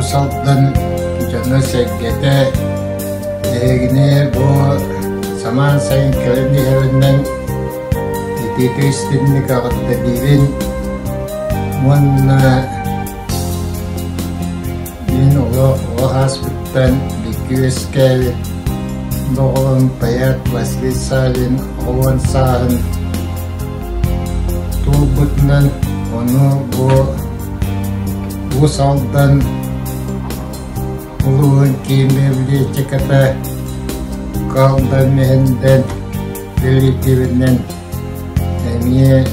Уус Алдан дьоно-сэргэтэ эһигини бу самаан сайын кэлэн иһэринэн итиитик истинник эҕэрдэлиибин уонна мин олох оҕо ааспыттан бииргэ үөскээбит доҕорум поэт Василий Савин оҕолон сааһын туолбутунан ону бу Уус Алдан улууһун киин библиотеката Калдан Мэһэндэн библиотекатынан эмиэ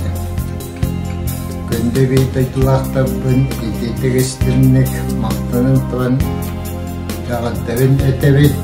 күндү биир дойдулаахтарбын итиитик истинник махтанан туран эҕэрдэбин этэбит.